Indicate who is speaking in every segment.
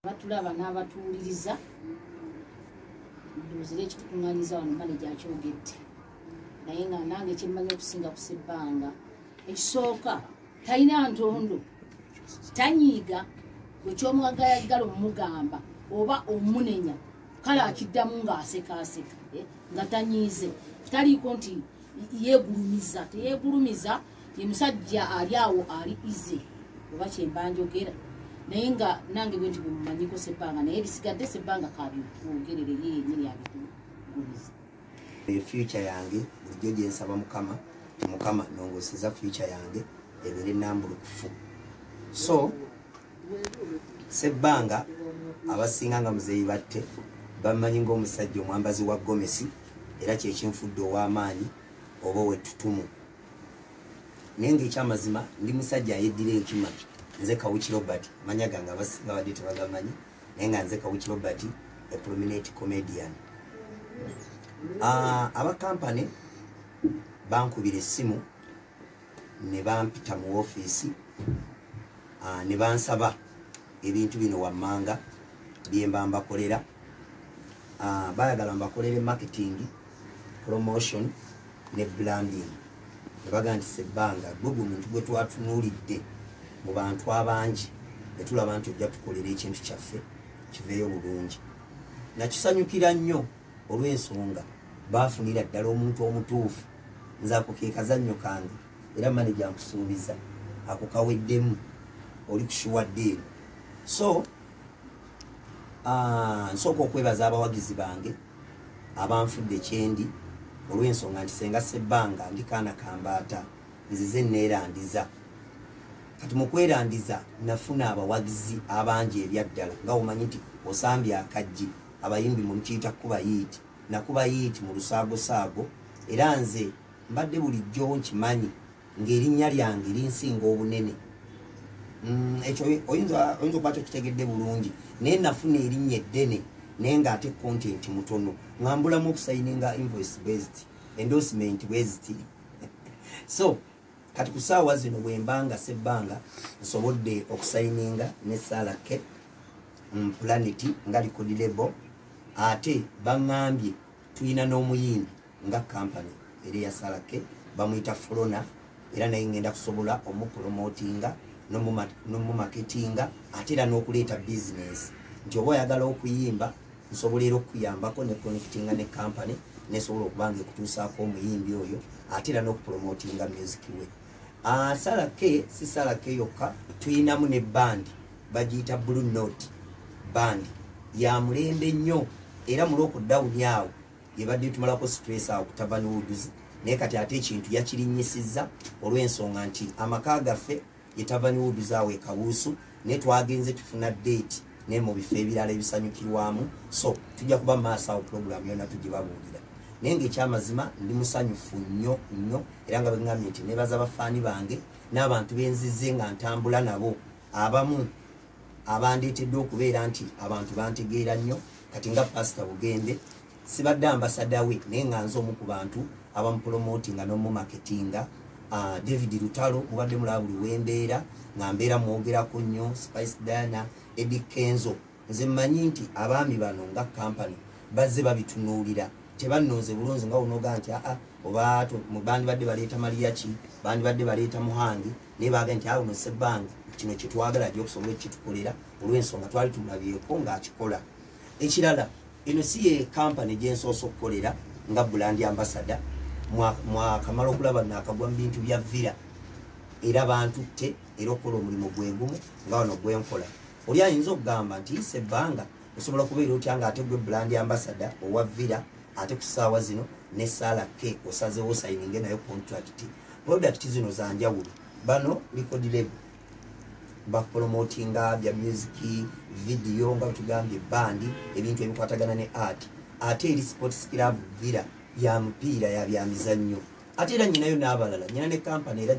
Speaker 1: Abatulaba n'abatuwuliriza, ndowooza era ekitukuŋŋanyiza wano maneja akyogedde, naye nga nange kyemmanyi okusinga ku Sebbanga, ekisooka, talina ntondo, tanyiiga. Gwe kyomwagayagala omugamba oba omunenya, kale akiddamu ng'asekaaseka, nga tanyiize, taliiko nti yeegulumiza, teyeegulumiza. Ye musajja ali awo, ali easy, oba kyemba njogera. Naye nga nange bwe nti bwe mumanyiko Sebbanga, naye ebisigadde Sebbanga kabyogerere ye yenyini abitugumiza.
Speaker 2: Eyo future yange bulijjo gyensaba Mukama ti Mukama nongoseza future yange ebeere nambulukufu. So Sebbanga, abasinga nga Muzeeyi Batte bamanyi ngaomusajja omwambazi wa gomesi, era kyekinfudde ow'amaanyi oba owettutumu. Naye ngaekyamazima ndi musajja ayeddira enkima. Nze Kawuki Robert, manya gange abasinga badde tebagamanyi, naye nga nze Kawuki Robert, a prominent comedian. Aba kampany bankubira essimu ne bampita mu ofiisi, ne bansaba ebintu bino wammanga byemba mbakolera. Bayagala mbakolere marketing, promotion ne branding, ne bagaa nti Sebbanga, gwe gwe muntu gwe twatunuulidde mu bantu abangi ne tulaba nti ojja tukolera ekintu kyaffe kiveeyo bulungi. Nakisanyukira nnyo olw'ensonga baafunira ddala omuntu omutuufu. Nze ako ke kazannyo kange, era maneja nkusuubiza ako kaweddemu, oli kushuwadde eno. So nsooka okwebaza abawagizi bange abanfudde kyendi, olw'ensonga nti senga Sebbanga ndi kaana kambaata, nzize neerandiza. Kati mu kwerandiza nafuna abawagizi abangi ebyaddala, nga omanyi nti osambye akaggi, abayimbi mumukiyita kuba hit. Nakuba hit mu lusaagosaago, era nze mbadde bulijjo nkimanyi ng'erinnya lyange linsinga obunene. Ekyo oyinza okuba tokitegedde bulungi, naye nafuna erinnya eddene naye ng'ate content mutono, nga mbulamu okusayininga invoice based endorsement bweziti. So kati ku ssaawa zino bwembanga Sebbanga nsobodde okusayininga ne Salake Planet nga record label, ate baŋŋambye tulina n'omuyimbi nga company era eya Salake, bamuyita Flona, era naye ngenda kusobola omupromotinga n'omumarketinga, ate era n'okuleeta bizinesi nti oba oyagala okuyimba, nsobola era okukuyambako ne connectinga ne company nesobola okuba nga ekutuusaako omuyimbi oyo, ate era n'okupromotinga music we. Salake si Salake yokka, tuyinamu ne bandi bagiyita Blue Note Band, ya mulembe nnyo, era mu lockdown awo yebadde tumalako stress awo ku Tavern Woods. Naye kati ate ekintu yakirinnyisizza olw'ensonga nti amaka gaffe ye Tavern Woods awo e Kawuusu, naye twagenze tufuna date naye mu bifo ebirala ebisanyukirwamu. So tujja kuba maaso awo, puroguramu yonna tugibabuulira. Naye ngaekyamazima ndi musanyufu nnyo nnyo, era nga bweŋŋambye nti nebaza bafaani bange n'abantu benzize nga ntambula nabo, abamu abandeetedde okubeera nti abantu bantegeera nnyo. Kati nga Pasita Bugembe, sibadde ambassador we, naye nga nze omu ku bantu abamupromotinga n'omumarketinga. David Lutalo mubadde mulaba buli wembeera nga mbeera mwogerako nnyo, Spice Diana, Eddie Kenzo. Nze mmanyi nti abaami bano nga kampany bazze babitunuulira, tebannonze bulungi nga onoga nti aa oba bandibadde baleeta Mariachi, bandibadde baleeta Muhangi, naye baga nti awo no Sebbanga kino kyetwagala ajja okusobola okukitukolera, olw'ensonga twali tumulabyeko ng'akikola. Ekirala, eno si ye kampany gyensoose okukolera nga brand ambassador. Mwakamala okulaba nakagwa mu bintu bya Villa, era bantutte era okukola omulimu gwe gumu nga wano gwenkola. Oli ayinza okugamba nti Sebbanga osobola kubeera otya nga ate gwe brand ambassador owa Villa, ate ku ssaawa zino ne Sala K osazewo osayininge nayo contract? Product zino zanjawulo. Bano record label, bapromotinga bya music video, nga tugambye bandi, ebintu ebikwatagana ne art. Ate eri Sports Club Villa ya mupiira, ya byamizannyo. Ate era nyinayo n'abalala, nyina ne company era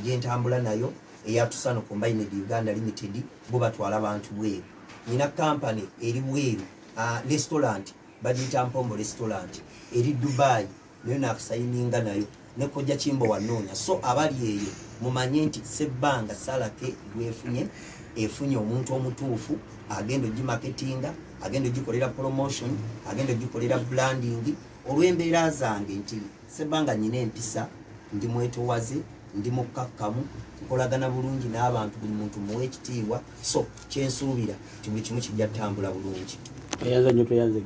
Speaker 2: gyentambula nayo eya Tusano Combined Uganda Limited, bo batwala bantu bweru. Nyina company eri bweru, restaurant bagiyita Mpombo Restaurant, eri Dubai, nayo nakusayininga nayo ne Kojja Kimbo wanoonya. So abali eyo mumanye nti Sebbanga Salake lwefunye. Efunye omuntu omutuufu agenda ogimarketinga, agenda ogikolera promotion, agenda ogikolera branding. Olw'embeera zange nti Sebbanga nyina empisa, ndi mwetowaze, ndi mukkakkamu, nkolagana bulungi n'abantu, buli muntu muwe ekitiibwa. So kyensuubira nti buli kimu kijja ttambula bulungi.
Speaker 3: Tweyanze nnyo, tweyanze.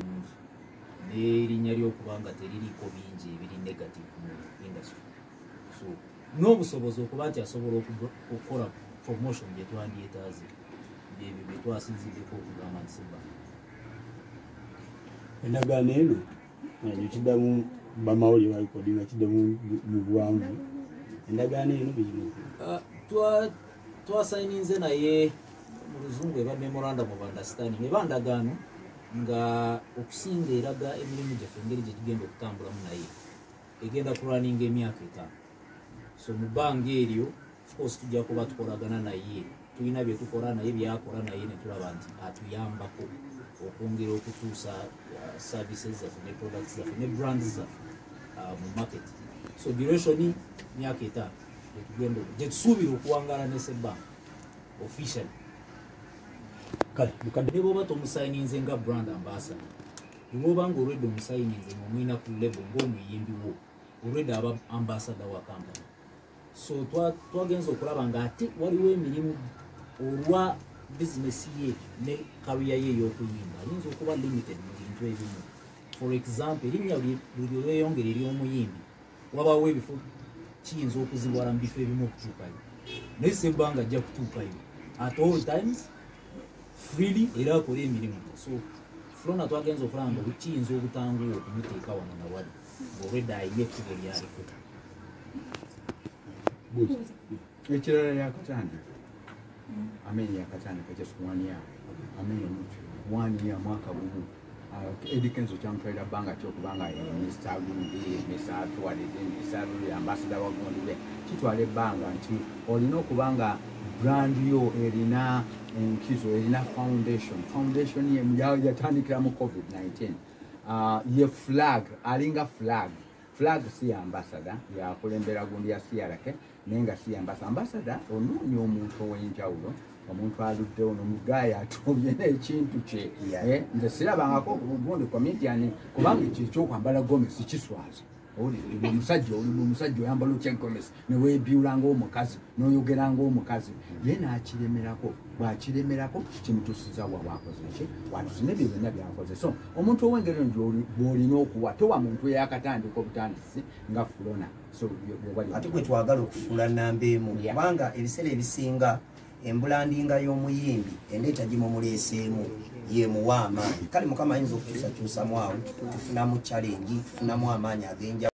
Speaker 4: N'erinnya ly'okuba nga teririiko bingi ebiri negative mu industry, so n'obusobozi okuba nti asobola okukola promotion gye twandyetaaze, byebyo bye twasinziddeko okugamba nti Sebbanga.
Speaker 3: Endagaano eno ekyo kiddamu bamawulire balikodinga, kiddamu mu bwangu. Endagaano eno bigino
Speaker 4: Twasayininze naye mu luzungu eba memorandum of understanding, eba ndagaano nga okusinga eraga emirimu gyaffe engeri gye gigenda okutambulamu, naye egenda kulwaninga emyaka 5. So mu bbanga eryo of course tujja kuba tukolagana naye, tulina bye tukola naye, byakola naye, ne tulaba nti atuyambako okwongera okutuusa services zaffe ne products zaffe ne brands zaffe mu market. So duration myaka 5 gyetugenda gye tusuubira okuwangaala ne Sebbanga officially.
Speaker 3: Kale mukadde,
Speaker 4: ne bw'oba tomusayininze nga brand ambassador, bw'oba nga olwedde omusayininze ng'omulina ku level ng'omuyimbi wo, olwedde aba ambassador wa company. So twagenza okulaba nga ate waliwo emirimu olwa bizinesi ye ne career ye ey'okuyimba ayinza okuba limited mu bintu ebimu. For example, erinnya buli lweyongera ery'omuyimbi, wabaawo ebifo kiyinza okuziwala mu bifo ebimu okutuukayo, naye Sebbanga ajja kutuukayo at all times freely era akole emirimu. So Flona twagenza okulaba nga kiyinza obutanguwa okumuteeka wano nawali ng'olwedde ayina ekkubo lyaliko.
Speaker 5: Ekirala yakatandika, amen, yakatandika just one year, amen, omuntu one year, mwaka gumu. Eddie Kenzo kyamutwalira bbanga ki okubanga ye Mr. Gundi, Mr. Tourism, Mr. Ambassador wa gundi? Be kitwala ebbanga nti olina okuba nga brand yo erina enkizo, erina foundation. Foundation ye yatandikira mu COVID-19. Ye flag, alinga flag. Flag si ambassador yakulembera gundi ya CRK, naye nga si ambassador. Ambassador onoonya omuntu ow'enjawulo, omuntu aluddewo nomugaaya atobye n'ekintu kye. Nze sirabangako gundi comedian, kubanga ekyo ekyokwambala gomesi kiswaza. Owulire, omusajja, oli omusajja, oyambala otya gomesi neweebyula ng'omukazi n'oyogera ng'omukazi? Ye n'akiremerako, bw'akiremerako kimutusiza wa wakoze ki watusi nebyo byonna byakoze. So omuntu ow'engeri eno bw'olina okuwa, towa muntu eyakatandika obutandisi nga Flona. So
Speaker 2: ate gwe twagala okufuula namba emu, kubanga ebiseera ebisinga embrandinga y'omuyimbi endeeta gimumuleeseemu yemuwa amaanyi. Kale Mukama ayinza okukyusakyusamu awo, tufunamu challenge, tufunamu amaanyi ag'enjawulo.